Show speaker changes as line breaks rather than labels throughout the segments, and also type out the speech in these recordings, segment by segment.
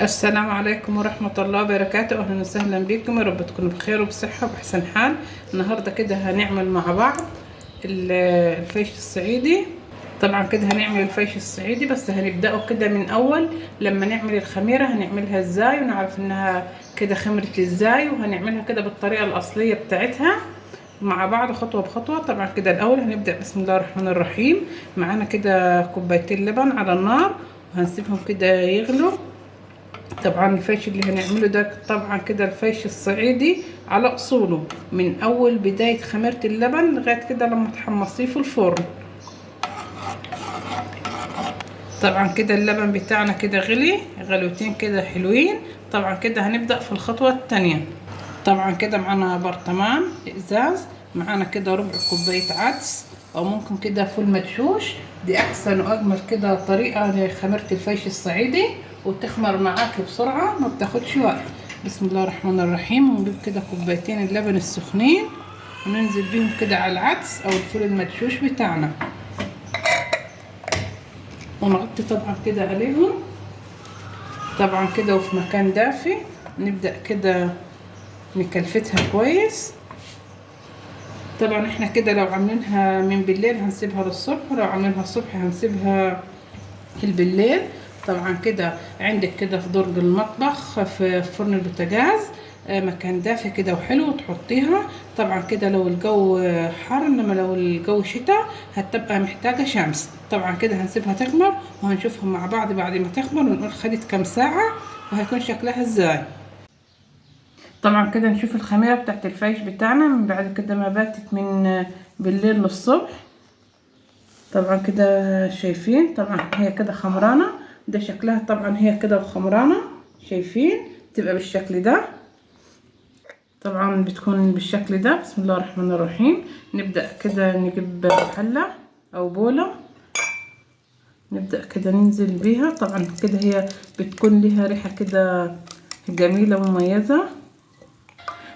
السلام عليكم ورحمة الله وبركاته. أهلا وسهلا بكم، يا رب تكونوا بخير وبصحة وبأحسن حال. النهاردة كده هنعمل مع بعض الفيش الصعيدي. طبعا كده هنعمل الفيش الصعيدي، بس هنبدأه كده من أول لما نعمل الخميرة هنعملها ازاي ونعرف انها كده خمرت ازاي، وهنعملها كده بالطريقة الأصلية بتاعتها مع بعض خطوة بخطوة. طبعا كده الأول هنبدأ بسم الله الرحمن الرحيم. معانا كده كوبايتين لبن على النار وهنسيبهم كده يغلوا. طبعا الفيش اللي هنعمله ده طبعا كده الفيش الصعيدي على اصوله، من اول بداية خميرة اللبن لغاية كده لما تحمصيه في الفرن. طبعا كده اللبن بتاعنا كده غلي غلوتين كده حلوين. طبعا كده هنبدأ في الخطوة التانية. طبعا كده معانا برطمان ازاز، معانا كده ربع كوباية عدس او ممكن كده فول مدشوش. دي احسن واجمل كده طريقة لخميرة الفيش الصعيدي، وتخمر معاك بسرعة ما بتاخدش وقت. بسم الله الرحمن الرحيم. ونجيب كده كوبايتين اللبن السخنين وننزل بيهم كده على العدس او الفول المدشوش بتاعنا، ونغطي طبعا كده عليهم. طبعا كده وفي مكان دافي نبدأ كده نكلفتها كويس. طبعا احنا كده لو عاملينها من بالليل هنسيبها للصبح، ولو عاملينها الصبح هنسيبها بالليل. طبعا كده عندك كده في درج المطبخ في فرن البوتاجاز مكان دافي كده وحلو تحطيها. طبعا كده لو الجو حر، انما لو الجو شتاء هتبقى محتاجة شمس. طبعا كده هنسيبها تخمر وهنشوفها مع بعض بعد ما تخمر ونقول خدت كام ساعة وهيكون شكلها ازاي. طبعا كده نشوف الخميرة بتاعت الفيش بتاعنا من بعد كده ما باتت من بالليل للصبح. طبعا كده شايفين، طبعا هي كده خمرانة، ده شكلها. طبعا هي كده وخمرانة، شايفين تبقى بالشكل ده. طبعا بتكون بالشكل ده. بسم الله الرحمن الرحيم. نبدأ كده نجيب حلة او بولة، نبدأ كده ننزل بيها. طبعا كده هي بتكون لها ريحة كده جميلة ومميزة.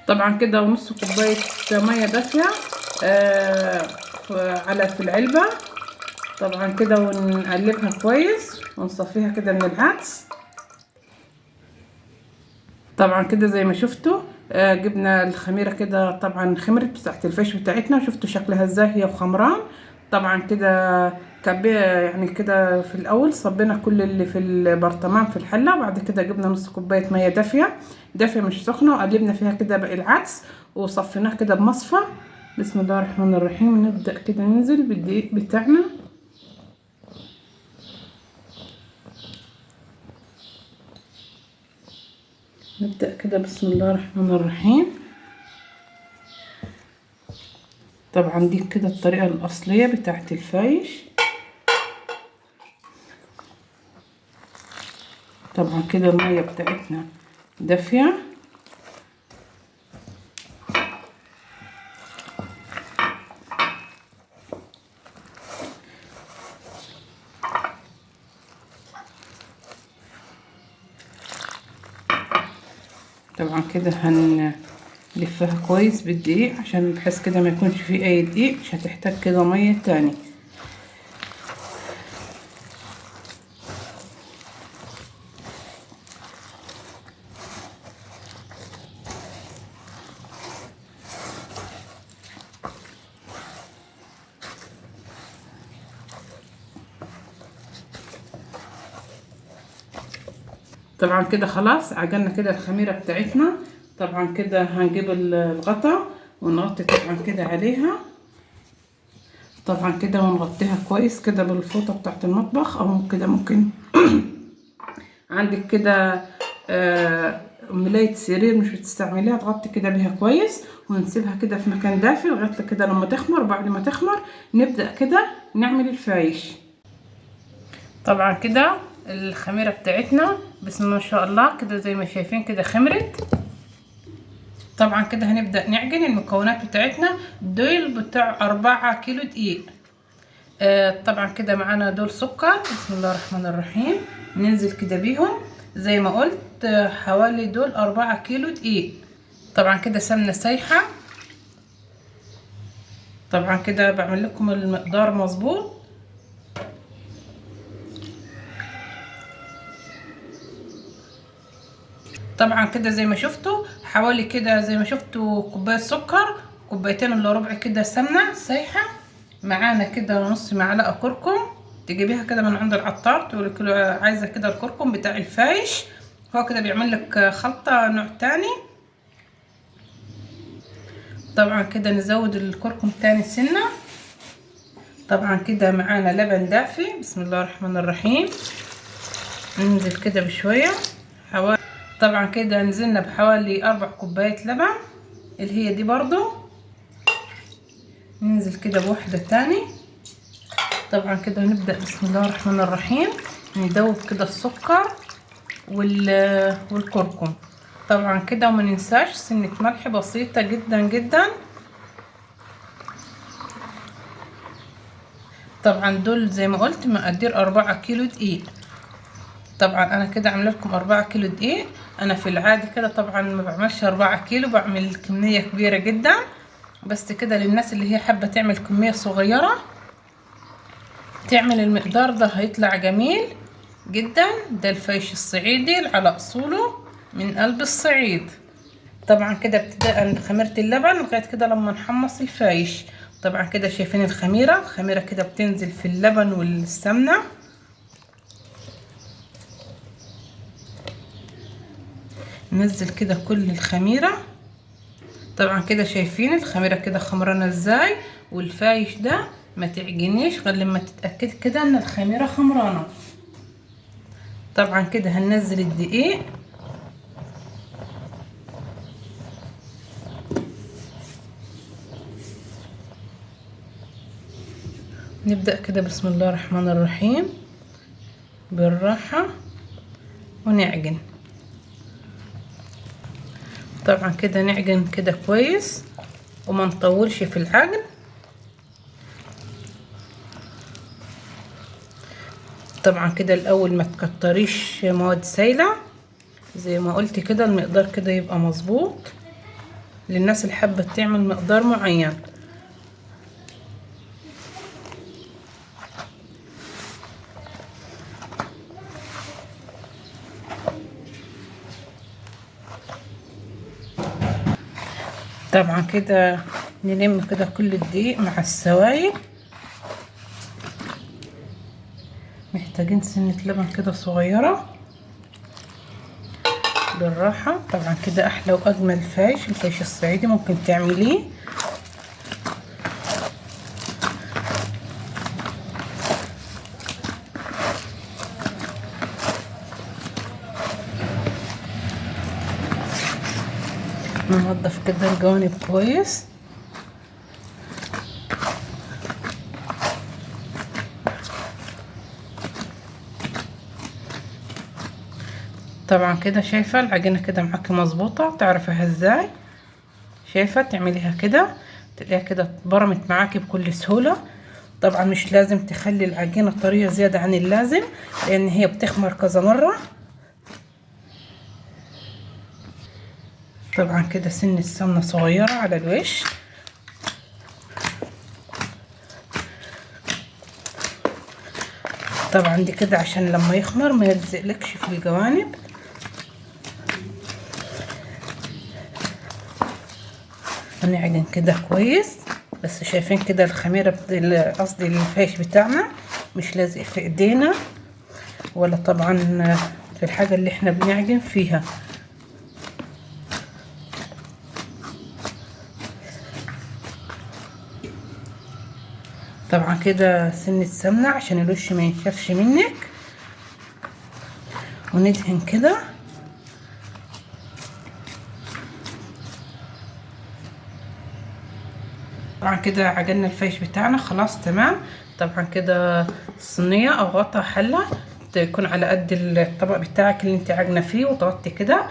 طبعا كده ونص كوباية مية دافية على في العلبة. طبعا كده ونقلبها كويس ونصفيها كده من العدس. طبعا كده زي ما شفتوا جبنا الخميرة كده، طبعا خمرت بتاعت الفيش بتاعتنا، شفتوا شكلها ازاي هي وخمران. طبعا كده كبيه يعني كده في الاول صبينا كل اللي في البرطمان في الحلة، وبعد كده جبنا نص كوباية مية دافيه، دافيه مش سخنة، وقلبنا فيها كده باقي العدس وصفيناه كده بمصفى. بسم الله الرحمن الرحيم. نبدا كده ننزل بالدقيق بتاعنا. نبدأ كده بسم الله الرحمن الرحيم. طبعا دي كده الطريقة الأصلية بتاعت الفيش. طبعا كده المية بتاعتنا دافية. طبعا كده هنلفها كويس بالدقيق عشان بحيث كده ما يكونش فيه اي دقيق، مش هتحتاج كده مية تاني. طبعا كده خلاص عجلنا كده الخميرة بتاعتنا. طبعا كده هنجيب الغطا ونغطي طبعا كده عليها. طبعا كده ونغطيها كويس كده بالفوطة بتاعت المطبخ، او كده ممكن عندك كده ملاية سرير مش بتستعمليها تغطي كده بيها كويس، ونسيبها كده في مكان دافي لغاية كده لما تخمر. بعد ما تخمر نبدأ كده نعمل الفايش. طبعا كده الخميرة بتاعتنا بسم الله ما شاء الله كده زي ما شايفين كده خمرت. طبعا كده هنبدأ نعجن المكونات بتاعتنا. دول بتاع 4 كيلو دقيق. طبعا كده معانا دول سكر. بسم الله الرحمن الرحيم. ننزل كده بيهم زي ما قلت حوالي دول 4 كيلو دقيق. طبعا كده سمنة سايحة. طبعا كده بعمل لكم المقدار مظبوط. طبعا كده زي ما شفتوا حوالي كده زي ما شفتوا كوباية سكر، كوبايتين الا ربع كده سمنه سايحه، معانا كده نص معلقه كركم، تجيبيها كده من عند العطار، تقولي له عايزه كده الكركم بتاع الفايش، هو كده بيعمل لك خلطه نوع تاني. طبعا كده نزود الكركم تاني سنة. طبعا كده معانا لبن دافي، بسم الله الرحمن الرحيم، ننزل كده بشوية حوالي. طبعا كده نزلنا بحوالي 4 كوبايات لبن اللي هي دي برضو، ننزل كده بواحدة تاني. طبعا كده نبدأ بسم الله الرحمن الرحيم، ندوب كده السكر والكركم. طبعا كده وما ننساش سنة ملح بسيطة جدا جدا. طبعا دول زي ما قلت مقادير 4 كيلو دقيق. طبعا انا كده عامله لكم 4 كيلو دقيق. انا في العادي كده طبعا ما بعملش 4 كيلو، بعمل كمية كبيرة جدا، بس كده للناس اللي هي حابة تعمل كمية صغيرة تعمل المقدار ده، هيطلع جميل جدا. ده الفيش الصعيدي على اصوله من قلب الصعيد. طبعا كده ابتداء بخميرة اللبن لغاية كده لما نحمص الفايش. طبعا كده شايفين الخميرة، الخميرة كده بتنزل في اللبن والسمنة. ننزل كده كل الخميرة. طبعا كده شايفين الخميرة كده خمرانة ازاي، والفايش ده ما تعجنيش غير لما تتأكد كده ان الخميرة خمرانة. طبعا كده هننزل الدقيق. نبدأ كده بسم الله الرحمن الرحيم بالراحة ونعجن. طبعا كده نعجن كده كويس وما نطولش في العجن. طبعا كده الاول ما تكتريش مواد سايله، زي ما قلت كده المقدار كده يبقى مظبوط للناس اللي حابة تعمل مقدار معين. طبعا كده نلم كده كل الدقيق مع السوائل. محتاجين سنة لبن كده صغيرة بالراحة. طبعا كده احلى واجمل فايش، الفايش الصعيدي ممكن تعمليه. ننضف كده الجوانب كويس. طبعا كده شايفة العجينة كده معاكي مظبوطة، تعرفيها ازاي، شايفة تعمليها كده تلاقيها كده برمت معاكي بكل سهولة. طبعا مش لازم تخلي العجينة طرية زيادة عن اللازم لان هي بتخمر كذا مرة. طبعا كده سن السمنة صغيرة على الوش. طبعا دي كده عشان لما يخمر ما يلزقلكش في الجوانب. هنعجن كده كويس، بس شايفين كده الخميرة قصدي الفايش بتاعنا مش لازق في ايدينا ولا طبعا في الحاجة اللي احنا بنعجن فيها. طبعا كده سنة سمنة عشان الوش ما ينشفش منك، وندهن كده. طبعا كده عجلنا الفيش بتاعنا خلاص تمام. طبعا كده الصينية او غطا حلة تكون على قد الطبق بتاعك اللي انت عجنه فيه، وتغطي كده.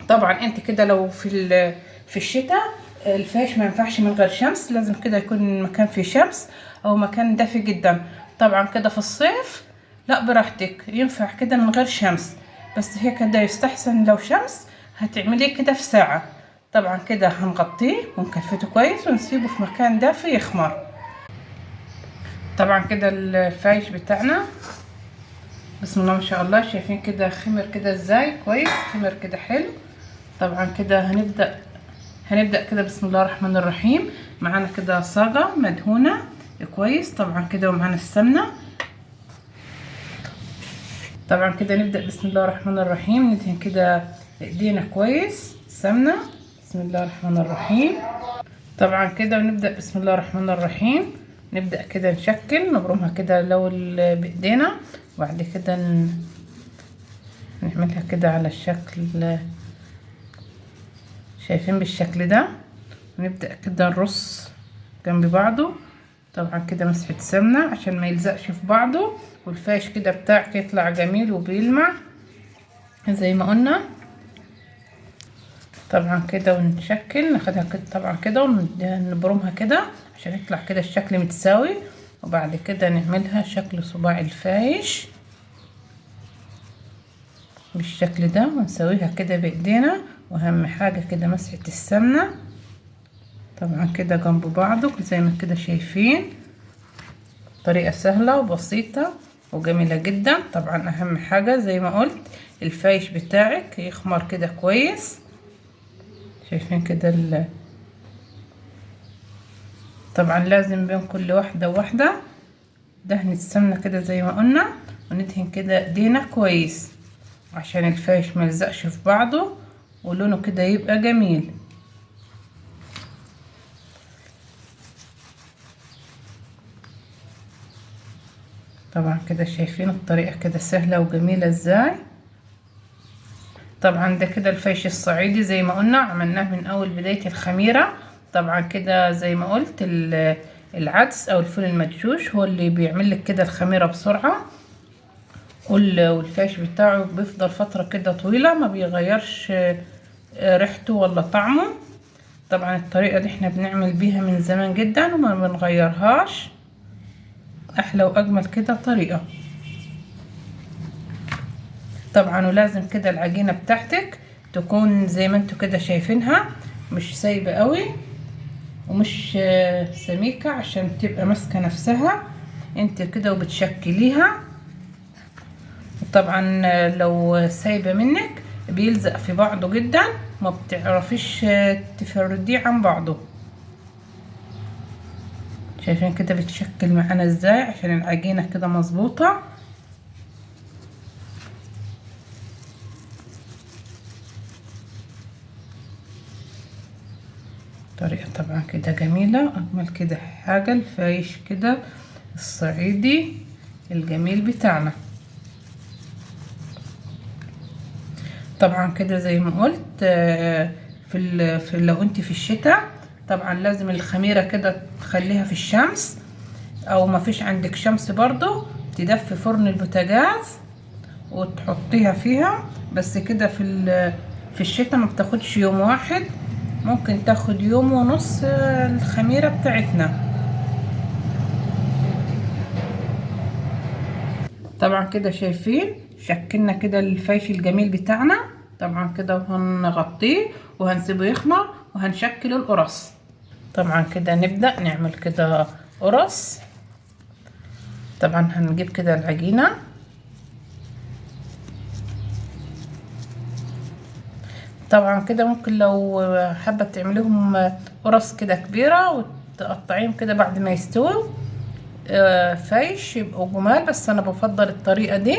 طبعا انت كده لو في الشتاء الفاش ما ينفعش من غير شمس، لازم كده يكون مكان فيه شمس او مكان دافي جدا. طبعا كده في الصيف لا براحتك، ينفع كده من غير شمس، بس هي كده يستحسن لو شمس هتعمليه كده في ساعة. طبعا كده هنغطيه ونكفته كويس ونسيبه في مكان دافي يخمر. طبعا كده الفايش بتاعنا بسم الله ما شاء الله. شايفين كده خمر كده ازاي كويس، خمر كده حلو. طبعا كده هنبدأ كده بسم الله الرحمن الرحيم. معانا كده صاجة مدهونة كويس طبعا كده، ومعانا السمنة. طبعا كده نبدأ بسم الله الرحمن الرحيم. ندهن كده ايدينا كويس سمنة، بسم الله الرحمن الرحيم. طبعا كده ونبدأ بسم الله الرحمن الرحيم. نبدأ كده نشكل، نبرمها كده الأول بإيدينا، وبعد كده نعملها كده على الشكل، شايفين بالشكل ده. ونبدأ كده نرص جنب بعضه. طبعا كده مسحة سمنة عشان ما يلزقش في بعضه، والفاش كده بتاعك يطلع جميل وبيلمع زي ما قلنا. طبعا كده ونشكل، ناخدها كده طبعا كده ونبرمها كده عشان يطلع كده الشكل متساوي. وبعد كده نعملها شكل صباع الفايش بالشكل ده، ونسويها كده بايدينا. واهم حاجة كده مسحة السمنة طبعا كده جنب بعضه زي ما كده شايفين. طريقة سهلة وبسيطة وجميلة جدا. طبعا اهم حاجة زي ما قلت الفايش بتاعك يخمر كده كويس. شايفين كده طبعا لازم بين كل واحدة وواحدة دهنة السمنة كده زي ما قلنا، وندهن كده ايدينا كويس عشان الفايش ما يلزقش في بعضه ولونه كده يبقى جميل. طبعا كده شايفين الطريقة كده سهلة وجميلة ازاي. طبعا ده كده الفايش الصعيدي زي ما قلنا، عملناه من اول بداية الخميرة. طبعا كده زي ما قلت العدس او الفول المدشوش هو اللي بيعمل لك كده الخميرة بسرعة، والفاش بتاعه بيفضل فترة كده طويلة ما بيغيرش ريحته ولا طعمه. طبعا الطريقة دي احنا بنعمل بيها من زمان جدا وما بنغيرهاش، احلى واجمل كده طريقة. طبعا ولازم كده العجينة بتاعتك تكون زي ما انتوا كده شايفينها، مش سايبة قوي ومش سميكة عشان تبقى ماسكة نفسها انت كده وبتشكليها. طبعا لو سايبة منك بيلزق في بعضه جدا، ما بتعرفيش تفرديه عن بعضه. شايفين كده بتشكل معانا ازاي عشان العجينة كده مظبوطة. طريقة طبعا كده جميلة، اجمل كده حاجة الفايش كده الصعيدي الجميل بتاعنا. طبعا كده زي ما قلت في لو انت في الشتاء طبعا لازم الخميرة كده تخليها في الشمس، او ما فيش عندك شمس برضو تدفي فرن البوتاجاز وتحطيها فيها. بس كده في الشتاء ما بتاخدش يوم واحد، ممكن تاخد يوم ونص الخميرة بتاعتنا. طبعا كده شايفين شكلنا كده الفايش الجميل بتاعنا. طبعا كده وهنغطيه وهنسيبه يخمر وهنشكل القرص. طبعا كده نبدأ نعمل كده قرص. طبعا هنجيب كده العجينة، طبعا كده ممكن لو حابة تعمليهم قرص كده كبيرة وتقطعيهم كده بعد ما يستووا فايش يبقوا جمال، بس انا بفضل الطريقة دي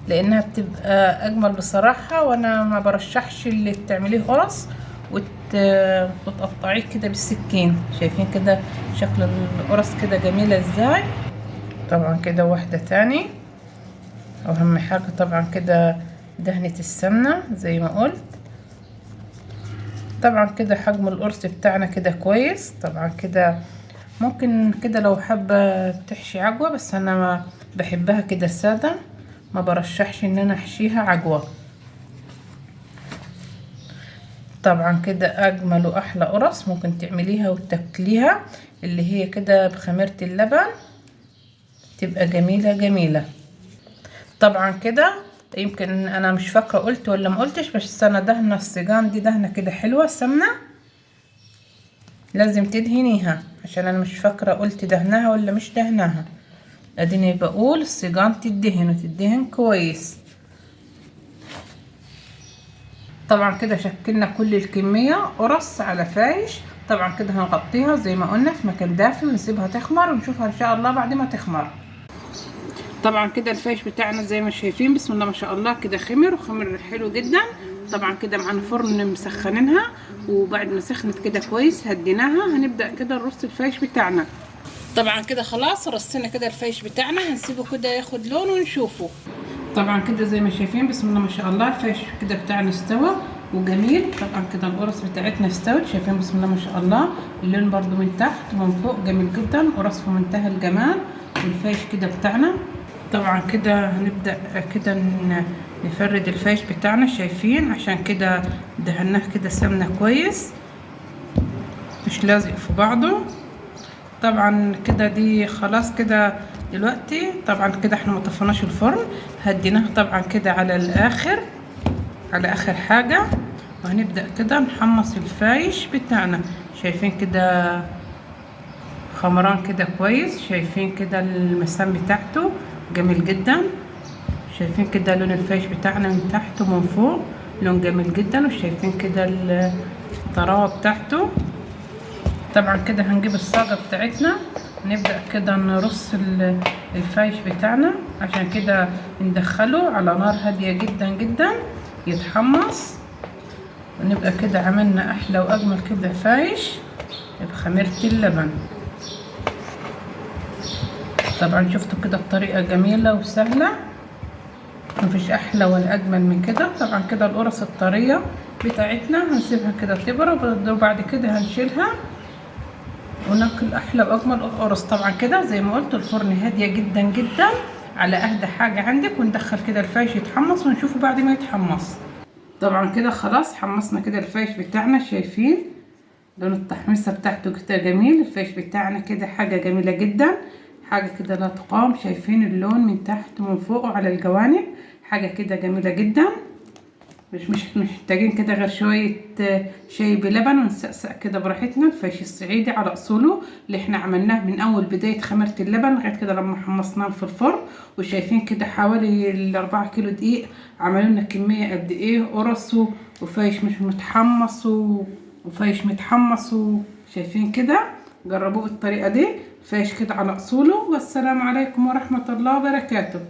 لانها بتبقى اجمل بصراحة. وانا ما برشحش اللي تعمليه قرص وتقطعيه كده بالسكين. شايفين كده شكل القرص كده جميلة ازاي. طبعا كده واحدة تاني. اهم حاجة طبعا كده دهنة السمنة زي ما قلت. طبعا كده حجم القرص بتاعنا كده كويس. طبعا كده ممكن كده لو حابة تحشي عجوة، بس انا ما بحبها كده سادة، ما برشحش ان انا احشيها عجوة. طبعا كده اجمل واحلى قرص ممكن تعمليها وتاكليها اللي هي كده بخميرة اللبن، تبقى جميلة جميلة. طبعا كده يمكن انا مش فاكرة قلت ولا ما قلتش، بس انا دهنة السجان دي دهنة كده حلوة سمنة، لازم تدهنيها عشان انا مش فاكرة قلت دهناها ولا مش دهناها. اديني بقول السيجان تدهن وتدهن كويس. طبعا كده شكلنا كل الكمية قرص على فايش. طبعا كده هنغطيها زي ما قلنا في مكان دافي ونسيبها تخمر، ونشوفها ان شاء الله بعد ما تخمر. طبعا كده الفايش بتاعنا زي ما شايفين بسم الله ما شاء الله كده خمر، وخمر حلو جدا. طبعا كده معانا فرن مسخنينها، وبعد ما سخنت كده كويس هديناها. هنبدأ كده نرص الفايش بتاعنا. طبعا كده خلاص رصينا كده الفايش بتاعنا، هنسيبه كده ياخد لون ونشوفه. طبعا كده زي ما شايفين بسم الله ما شاء الله الفايش كده بتاعنا استوى وجميل. طبعا كده القرص بتاعتنا استوت، شايفين بسم الله ما شاء الله اللون برضو من تحت ومن فوق جميل جدا، قرص في منتهى الجمال. والفايش كده بتاعنا طبعا كده هنبدأ كده نفرد الفايش بتاعنا، شايفين عشان كده دهناه كده سمنة كويس مش لازق في بعضه. طبعا كده دي خلاص كده دلوقتي. طبعا كده احنا ما طفيناش الفرن، هديناه طبعا كده على الاخر، على اخر حاجة. وهنبدأ كده نحمص الفايش بتاعنا. شايفين كده خمران كده كويس، شايفين كده المسام بتاعته جميل جدا، شايفين كده لون الفايش بتاعنا من تحت ومن فوق لون جميل جدا، وشايفين كده الطراوة بتاعته. طبعا كده هنجيب الصاجة بتاعتنا نبدأ كده نرص الفايش بتاعنا، عشان كده ندخله على نار هادية جدا جدا يتحمص، ونبقى كده عملنا أحلى وأجمل كده فايش بخميرة اللبن. طبعا شفتوا كده الطريقة جميلة وسهلة، مفيش أحلى ولا أجمل من كده. طبعا كده القرص الطرية بتاعتنا هنسيبها كده تبرد، وبعد كده هنشيلها وناكل احلى واجمل قرص. طبعا كده زي ما قلت الفرن هادية جدا جدا على اهدى حاجة عندك، وندخل كده الفايش يتحمص ونشوفه بعد ما يتحمص. طبعا كده خلاص حمصنا كده الفايش بتاعنا، شايفين لون التحميصه بتاعته كده جميل. الفايش بتاعنا كده حاجة جميلة جدا، حاجة كده لا تقام. شايفين اللون من تحت ومن فوق وعلى الجوانب، حاجة كده جميلة جدا. مش محتاجين كده غير شوية شاي بلبن ونسقسق كده براحتنا. الفايش الصعيدي على اصوله اللي احنا عملناه من اول بداية خميرة اللبن لغاية كده لما حمصناه في الفرن. وشايفين كده حوالي 4 كيلو دقيق عملوا لنا كمية قد ايه قرص وفايش مش متحمص وفايش متحمص. شايفين كده، جربوه بالطريقة دي، فايش كده على اصوله. والسلام عليكم ورحمة الله وبركاته.